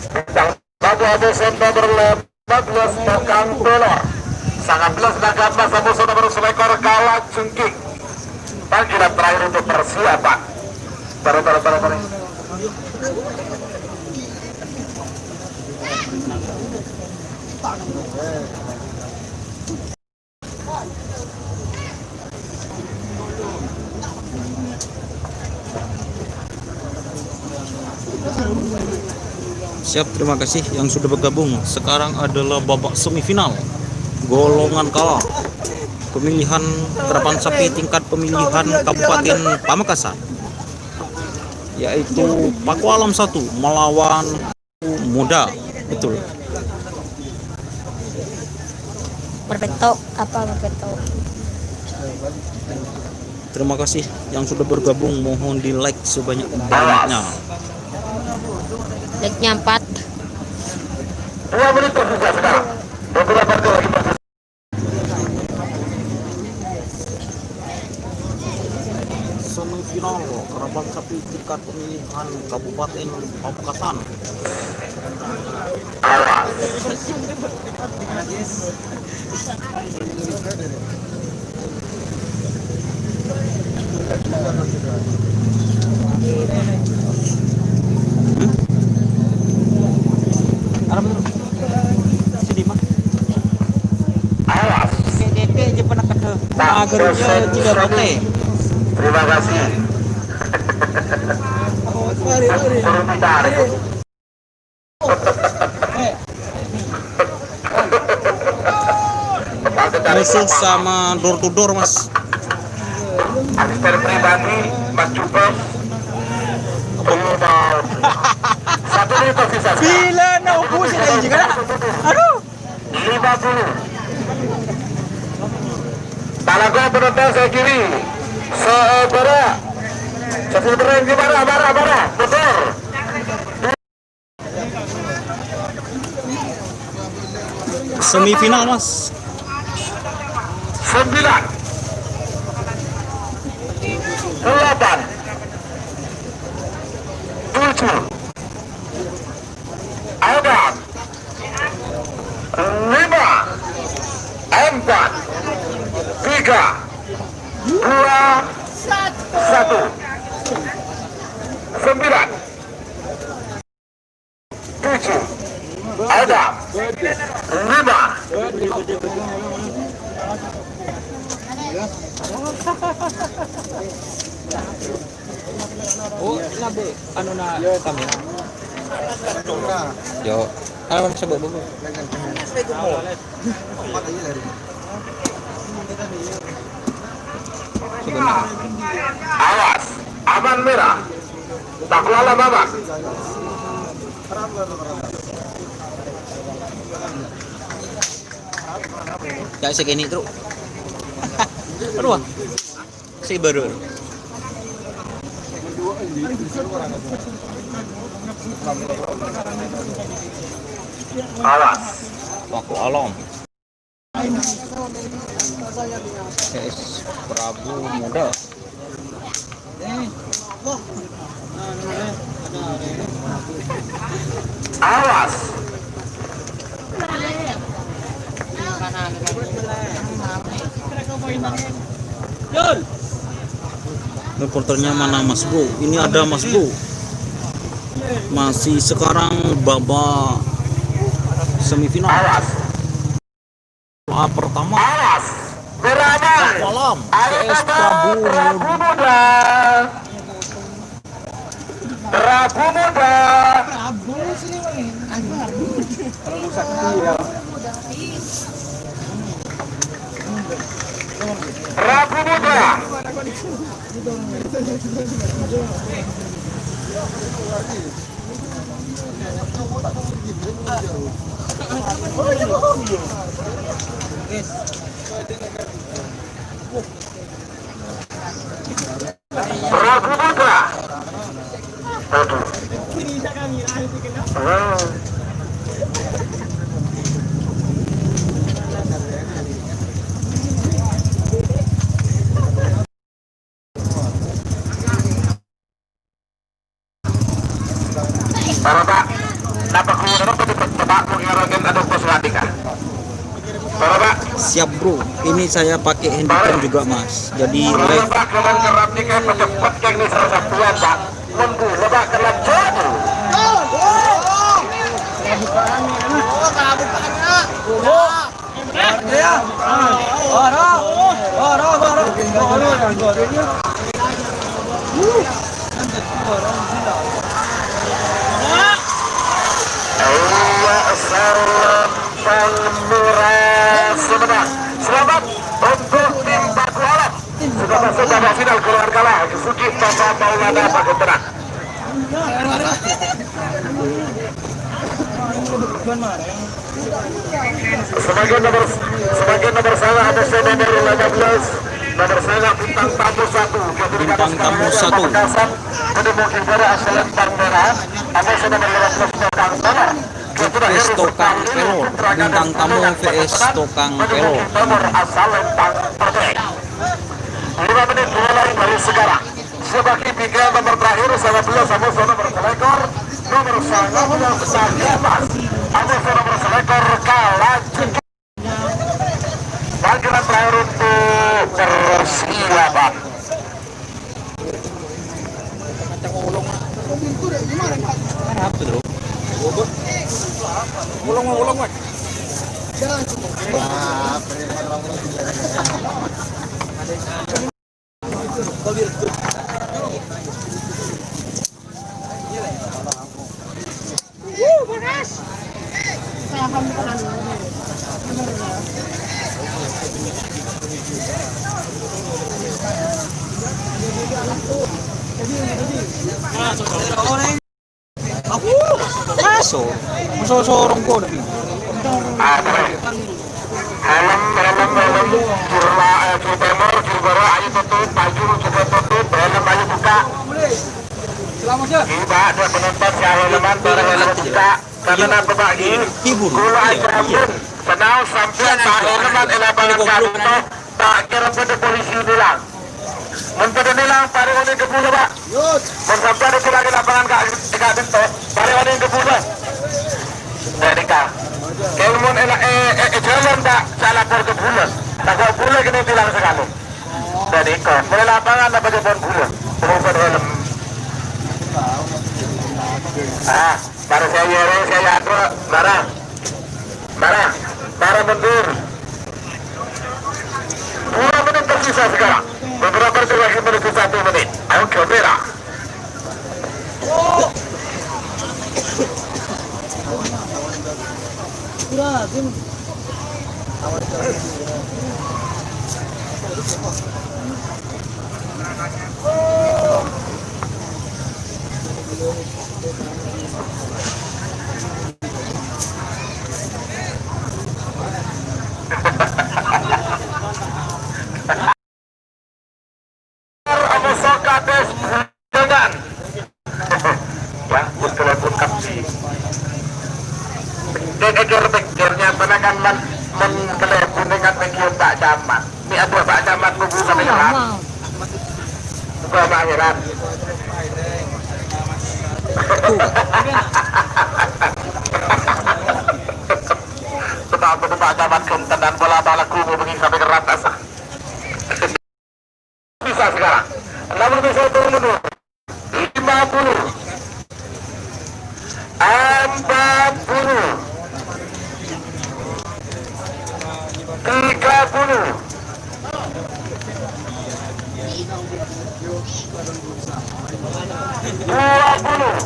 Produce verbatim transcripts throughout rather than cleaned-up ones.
Bintang Batu Abu Sen nomor lima belas Tokang Pelor. Sangat jelas tanggapan Samuso nomor selekor kalah jengking. Panggilan terakhir untuk persiapan. Taruh, taruh, taruh, taruh. Siap, terima kasih yang sudah bergabung. Sekarang adalah babak semifinal golongan kalah pemilihan karapan sapi tingkat pemilihan Kabupaten Pamekasan, yaitu Paku Alam satu melawan Muda, betul. Perfecto, apa perfecto? Terima kasih yang sudah bergabung, mohon di-like sebanyak-banyaknya. Like-nya empat. Dua menit tersisa sekarang. Beberapa detik lagi. Semifinal karapan sapi tingkat pemilihan Kabupaten Pamekasan. Awas. Terima kasih. Musuh sama door to door, Mas. Asisten pribadi, Mas Jupes. Belum mau. Satu menit tersisa. Bila nak opo sih, anjing, ah? Aduh. Lima puluh. Talaga penonton saya kiri. Saudara. Saudara yang di mana? Mana, mana? Betul. Semifinal, Mas. Sembilan. Delapan. Tujuh. Enam. Lima. Empat. Tiga. Dua. Satu. Sembilan. Tujuh. Ada. Lima. Oh, ini, Bu. Anu, na, kamera. Yo. Anu, Mas, coba, Bu. Sebentar. Awas, aman merah. Tak lala, Bapak. Ya, segini, Truk. Aduh, ah. Si baru. Awas. Paku Alam. Yes, Prabu Muda. Awas. Reporternya mana, Mas Bro? Ini ada Mas Bro. Masih sekarang babak semifinal. Awas. A pertama. Awas. Beramal. Malam. Ayo, C S Prabu Prabu Muda. Prabu Muda. Prabu Muda. Prabu Putra. Aduh. Para, Pak, napa Mungkin ada pos lagi, Kak. Para, Pak. Siap, Bro. Ini saya pakai handphone juga, Mas. Jadi, kalau, live. Pak, kalau kerap nih, kan, cepet, kan, ini salah satuan, Pak. Nunggu, Pak, kerap jauh. Iya, salam Palmyra Sumedang. Selamat untuk tim Paku Alam. Sudah masuk babak final, keluargalah Sugi Papa Maulana Paku Tenang. Sebagai nomor, sebagai nomor salah ada saya nomor lima belas, nomor salah bintang tamu satu, Bintang tamu satu. Pamekasan, ada mungkin pada asal Bang Merah, ada saya nomor lima belas, Bang Merah. Tukang Pelor, Bintang Tamu V S Tukang Pelor. Nomor asal Bang Merah. Lima menit mulai dari sekarang. Sebagai tiga nomor terakhir, sama dua, sama sama nomor selekor, nomor sangat belas, sama nomor selekor, kalah. Panggilan terakhir untuk persilapan. Aso, maso sorong ko lagi. Helm, helm, helm. Juru, eh, juru temor, juru barat, ayo tutup. Baju juga tutup, helm ayo buka. Ini, Pak, ada penonton, si helman, barang helm buka. Karena apa, Pak? Ini, gula aja, ampun. Tenang, sampai, Pak, helman, eh, lapangan kami, toh. Tak kira pada polisi bilang. Mon padha nèlang, parèng onèng ka bulâ, Pak. Mon sampèyan èdhulâ ka lapangan ka, ka bento, parèng onèng ka bulâ. Dâri ka. Kèng mon è, è, è, è jhâlân, Pak, sè alapor ka bulâ. Tako' bulâ kènè' tilang sakalè. Dâri ka. Mon è lapangan apa jhâ' pon bulâ. Terus helm. Ah, para saya, saya, saya, Mara. Mara. Mara mundur. Dua menit tersisa sekarang. Beberapa detik lagi menuju satu menit. Oke, Vera. Apa Sokrates dengan ya, betul pun kapsi. Pikir-pikirnya, tenaga men, men kelebu dengan pikir Pak Camat. Ini ada Pak Camat kubu sampai heran. Bukan Pak Heran. Sebab itu Pak Camat kenten dan bola balaku mau pergi sampai ke rata sah. Bisa sekarang. Namun bisa turun mundur. Lima puluh. Empat puluh. Tiga puluh. Dua puluh.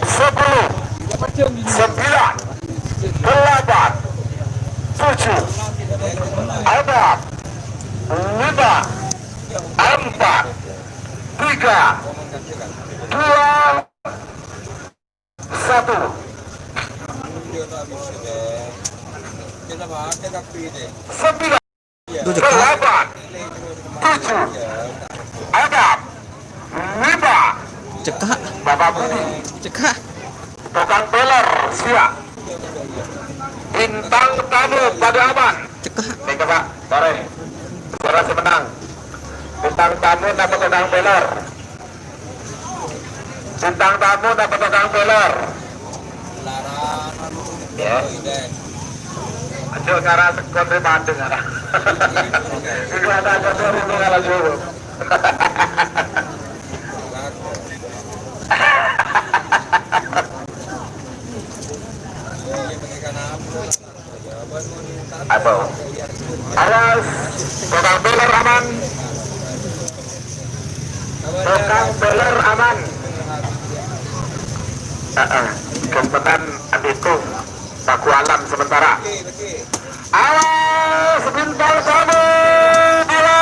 Sepuluh. Sembilan. Delapan. Tujuh. Enam. Lima. Empat. Tiga. Dua. Satu. Sembilan. Delapan. Tujuh. Enam. Lima. Cekak. Bapak Budi. Cekak. Tukang peler, siap. Bintang tamu pada aman. Cekak. Nih, Pak. Sore. Suara semenang. Bintang tamu napa tukang peler? Bintang tamu napa tukang peler? Ya. Aja ngarah tekon ri padang, ngarah. Iku ada-ada terus ngalah jawab. Apa? Awas, tukang beler aman. Tukang beler aman. Heeh, gempenan andi' itu. Paku alam sementara. Awas, bintang tamu. Awas.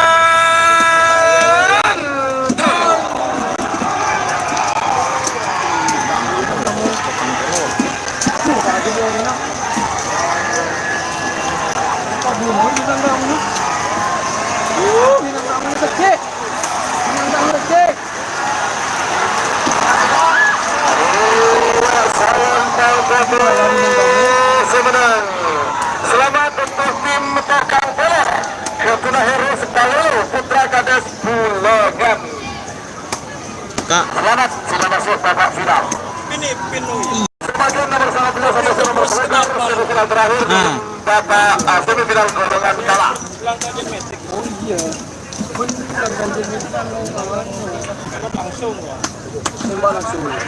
Selamat untuk tim Takang Bola. Ketua Heru Sepalu Putra Kades Bulengan. Kak. Selamat sudah masuk babak final. Ini pin. Sebagian nomor sembilan belas sampai nomor sembilan belas semifinal terakhir. Nah. Babak, ah, semifinal golongan kala. Oh iya.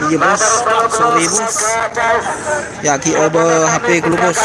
Iya, Bos. Sorry, Bos. Ya, ki oba H P dulu, Bos.